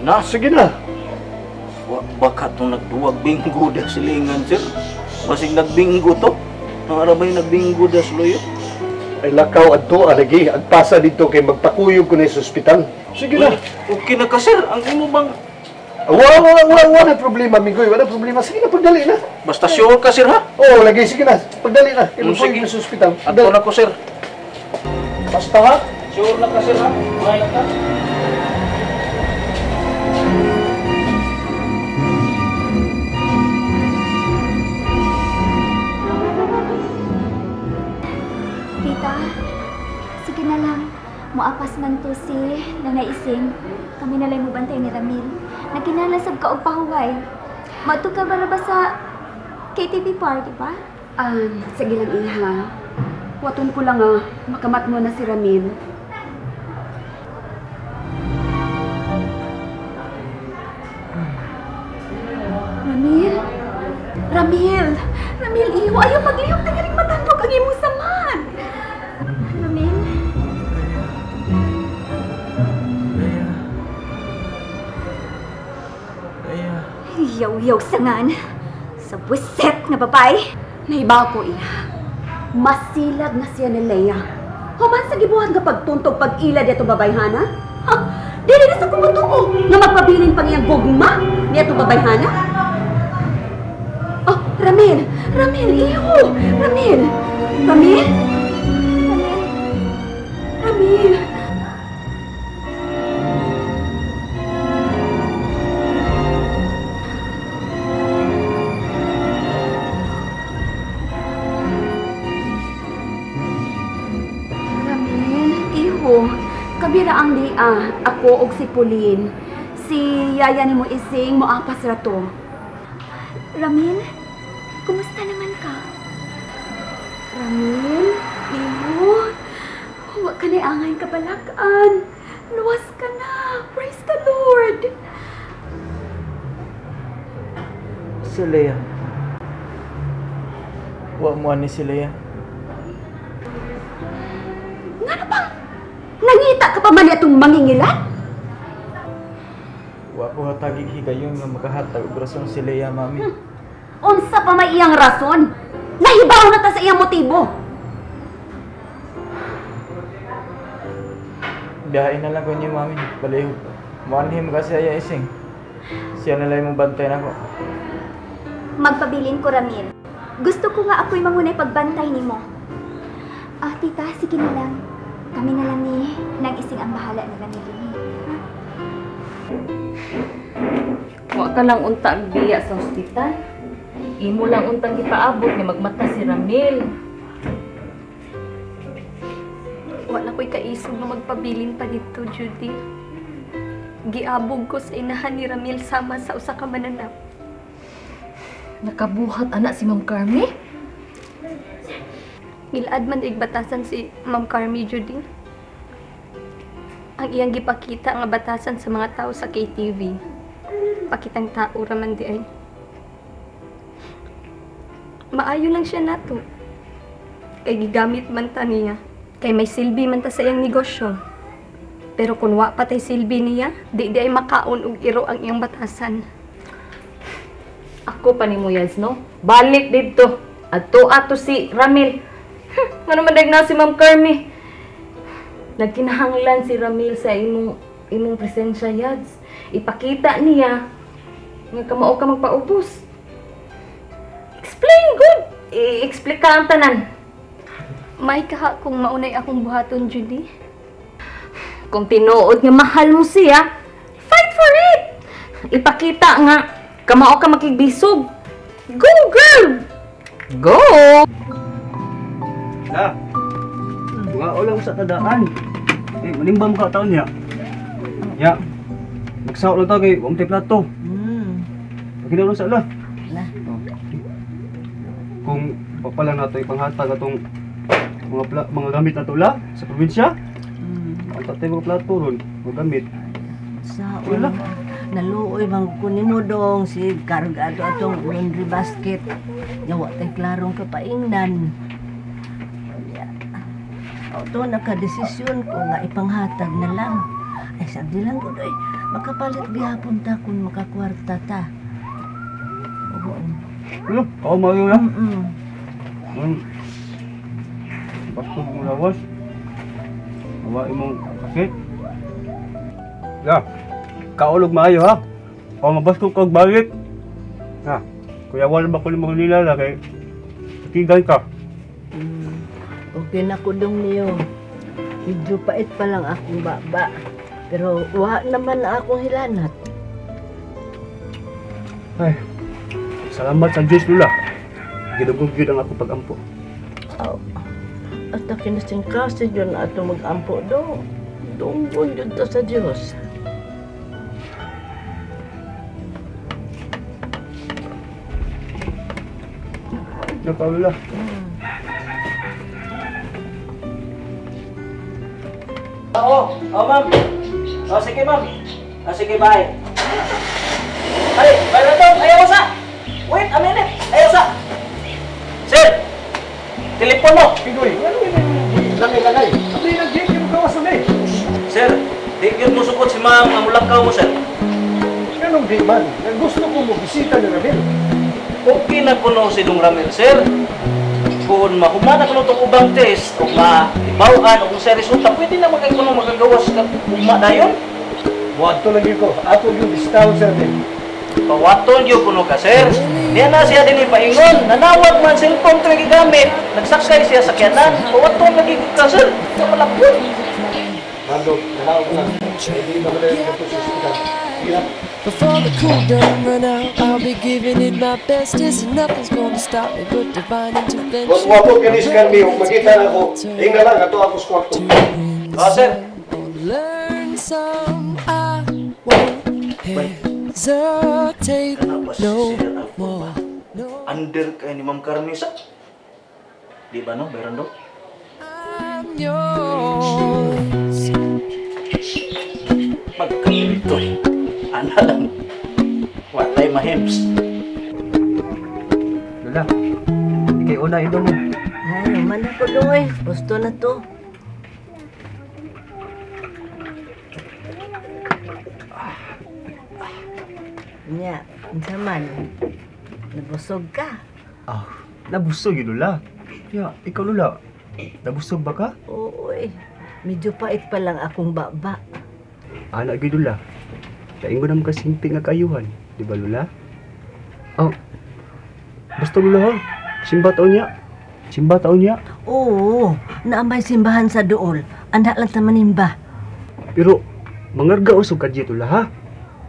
Na? Sige na. Wa baka itong nagduwag bingo da silingan, sir. Basig nagbingo to. Ang arabay nagbingo da sluyo. Ay lakaw adto alagi. Agpasa dito kay magpakuyog ko na sa ospital. Sige na. Okay na ka, sir. Ang imo bang... Wala na problema, Migoy. Wala problema. Sige na, pagdali na. Basta sure ka, sir, ha? Oo, lagi. Sige na. Pagdali na. Kay magpakuyog Sige. na sa ospital. Adto na ko, sir. Basta, ha? Sure na ka, sir, ha? Mahal na ka. Tita, sige na lang. Muapas man to si Nanay Ising. Kami na lang mubantay ni Ramil. Nagkinalasab ka og pahuway. Mato ka ba ba sa KTV party ba? Sige lang, iha. Waton ko lang makamat mo na si Ramil. Ramil? Ramil! Ramil, iho! Ayaw maglihok na galing matandog ang imong saman! Ramil? Leia. Leia. Yaw-yaw sangan. Sa buset nga babae. Nahibaw ko, iha. Masilag na siya ni Leia. Human sa gibuhat nga pagtuntog pag-ila dito babayhana? Ha? Dili na sa kumutuo nga magpabilin pang iyang gugma niya itong babayhana? Oh, Ramil! Ramil, iho! Ramil! Ramil? Ramil? Ramil! Ramil, iho. Kabira ang liya, ako og si Pauline. Si yaya ni mo Ising, moapas ra to. Ramil, kumusta naman ka? Ramil, iho, huwag ka na angay kabalakan. Luwas ka na. Praise the Lord. Si Leia. Wa mo ani si Leia. Ngano bang? Nangita ka pa man atong mangingilan? Wa ko hatagig higayon nga makahatag og rason si Leia, mami. Unsa pa may iyang rason? Nahibaw na ta sa iyang motibo. Biyahe na lang ko niyo, mami. Palihog. Muanhim kasi ay Ising. Siya na lang mong bantay nako. Magpabilin ko, Ramil. Gusto ko nga ako'y mangunay pagbantay nimo. Tita, sige na lang. Kami na lang ni Nang Ising ang bahala ni Ramil. Wa ka lang unta ang biya sa ospital. Imo lang untang gipaabot nga magmata si Ramil. Wala ko'y kaisog nga magpabilin pa dito, Judy. Giabog ko sa inahan ni Ramil sama sa usa ka mananap. Nakabuhat ana si Ma'am Carmi? Ngilad man igbatasan si Ma'am Carmi, Judy. Ang iyang gipakita nga batasan sa mga tao sa KTV. Pakitang tao raman di ay. Maayo lang siya nato. Kay gigamit man ta niya. Kay may silbi man ta sa iyang negosyo. Pero kung wa pa tay silbi niya, di di ay makaon og iro ang iyang batasan. Ako pa ni mo, Yaz, no? Balik dito. Adto ato si Ramil. Ngano man dag na si Ma'am Carmi? Nagkinahanglan si Ramil sa imong presensya, Yads. Ipakita niya nga kamao ka magpaubos. Explain good. I-explain ka ang tanan. May kaha kung maunay akong buhaton, Judy. Kung tinuod nga mahal mo siya, fight for it. Ipakita nga kamao ka makigbisog. Go, girl! Go! La, mga ulang sa tadaan. Manimbang ka taon niya. Ya, magsaot lang ta kay wa man plato. Pagkinaw lang sa ala. La. Oh. Kung papala nato ipanghatag atong mga gamit nato la sa probinsya. Ang tatay mga plato ron, mga gamit. Sa Wala. Naluoy man ko nimo dong si kargado atong laundry basket. Yawa tay klarong kapaingnan. Auto nakadesisyon ko nga ipanghatag na lang. Ay sabi lang ko doy, Makapalit gihapon ta kung makakwarta ta. Oo. Ano? Ako maayo na. Basto mong lawas. Awa imong sakit. Ya. Kaulog maayo ha. O mabasto kag balik. Ha. Kuya wala ba ko ni mga nilala kay tigan ka. Okay na ko dong niyo. Medyo pait pa lang akong baba. Pero wa naman na akong hilanat. Ay. Salamat sa Diyos, Lula. Gidugog gyud ang akong pag-ampo. Oh. At kinasingkasi yun ato mag-ampo do. Dunggon yun to sa Diyos. Nakaw, Lula. Oo, oh, ma'am. Oh, sige, ma'am. Oh, sige, bye. Ay, bye na to. Ayaw sa. Wait a minute. Ayaw sa. Sir, telepono. Pigoy, ano yun? Langay-langay. Sabi ng gate, yung gawas na eh. Sir, di yun musukot si ma'am ang mulakaw mo, sir. Ganong di man. Gusto ko mo bisita ni Ramil. Okay na kuno si Dong Ramil, sir. Kung mahumana kuno itong ubang test o maibawan o kung sa resulta, pwede na magay kuno magagawas ka ugma dayon. Buadto lang yun ko. Ato yung bisitahon, sir. Pawaton yun kuno ka, sir. Niya na siya din ipaingon. Nanawag man cellphone ito gigamit. Nagsakay siya sa kiyanan. Pawaton lagi ka, sir. Kamalapon. Mando, nanawag na. Hindi na wala yung ito sa ospital. Sige na. Before the cool done run out, I'll be giving it my bestest, and nothing's gonna stop me but divine intervention. Kung wako kinis kami, kung makita na ako, inga lang, ato ako sa kwarto. Oh, sir. Learn some, I won't hesitate no more. Under kay ni Ma'am Carmisa. Di ba no, Bayron do? I'm yours. Magkapirito eh. Ana lang. Watay mahims. Lola, ikay una ito mo. Ay, man ako dong eh. Gusto na to. Nya, unsa man? Nabusog ka? Ah, nabusog yun, Lola. Kaya, ikaw, Lola, nabusog ba ka? Oo eh. Medyo pait pa lang akong baba. Ana, gyud, Lola. Kaingon naman kasimpi nga kayuhan, di ba, Lola? Oh, basta, Lola, ha? Simba taon niya. Simba taon niya. Oo, naambay simbahan sa duol. Anda lang ta manimba. Pero, mangarga usog ka dito, Lola, ha?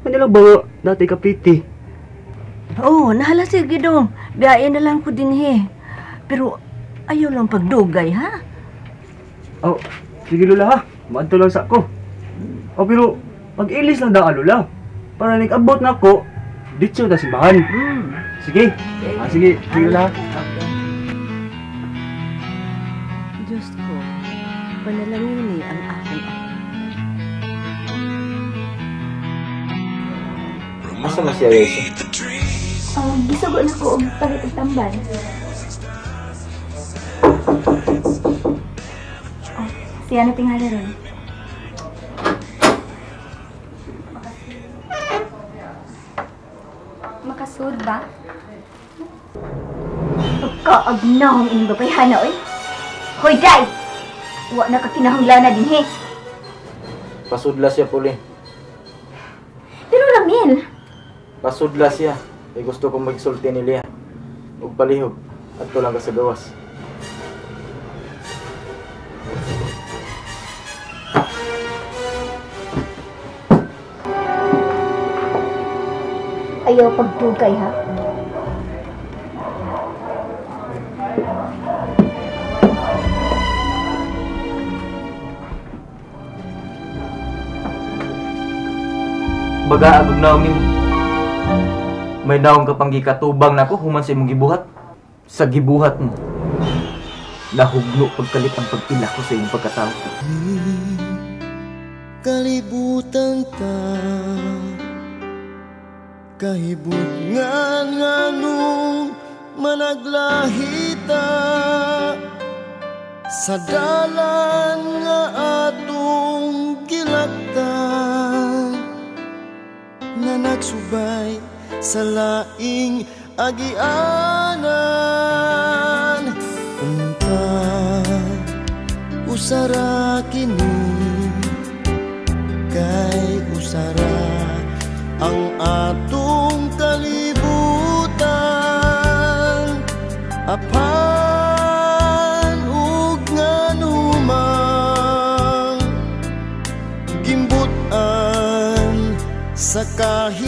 Manila ba dati kapiti? Oo, nahala sige dong. Biyain na lang ko din, he. Pero, ayaw lang pagdugay, ha? Oh, sige, Lola, ha? Maadto lang sa ako. Oh, pero, pag-ilis lang daan, Lola. Para nag-abot na ako, dito na simbahan. Sige. Ah, sige, sige, Lola. Okay. Diyos ko, panalangini ang akong apo. Asa man siya, Yesa? Gisugo na ko og palit og tambal. Oh, siya na tingala ron. Makasud ba? Pagkaagnahong inyong babayhana, oy. Hoy, day! Wa na ka kinahanglan na din, he. Pasudla siya, Puli. Pero Ramil! Pasudla siya. Eh, gusto kong magsulti ni Lia. Ug palihog. Adto lang ka sa gawas. Ayaw pagdugay, ha? Baga, agog naong nimo. May naong ka pang gikatubang nako human sa imong gibuhat. Sa gibuhat mo, nahugno pagkalit ang pag-ila ko sa imong pagkatao. Kalibutan ta, kahibutngan nganong managlahita sa dalan nga atong gilaktan. Sa laing agianan. Unta usara kini, kay usara ang atong kalibutan. Apan ug nganumang gimbutan sa kahimtangan.